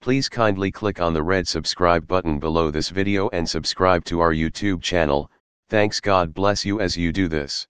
Please kindly click on the red subscribe button below this video and subscribe to our YouTube channel. Thanks. God bless you as you do this.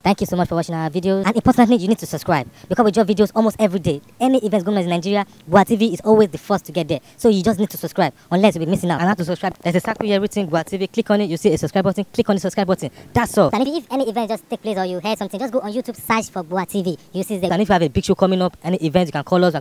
Thank you so much for watching our videos, and importantly, you need to subscribe because we drop videos almost every day. Any events going on in Nigeria, Gua TV is always the first to get there. So you just need to subscribe, unless you'll be missing out. And how to subscribe? There's a circle here written Gua TV. Click on it, you see a subscribe button. Click on the subscribe button. That's all. And if any event just take place or you heard something, just go on YouTube, search for Gua TV. You see the. And if you have a big show coming up, any event, you can call us.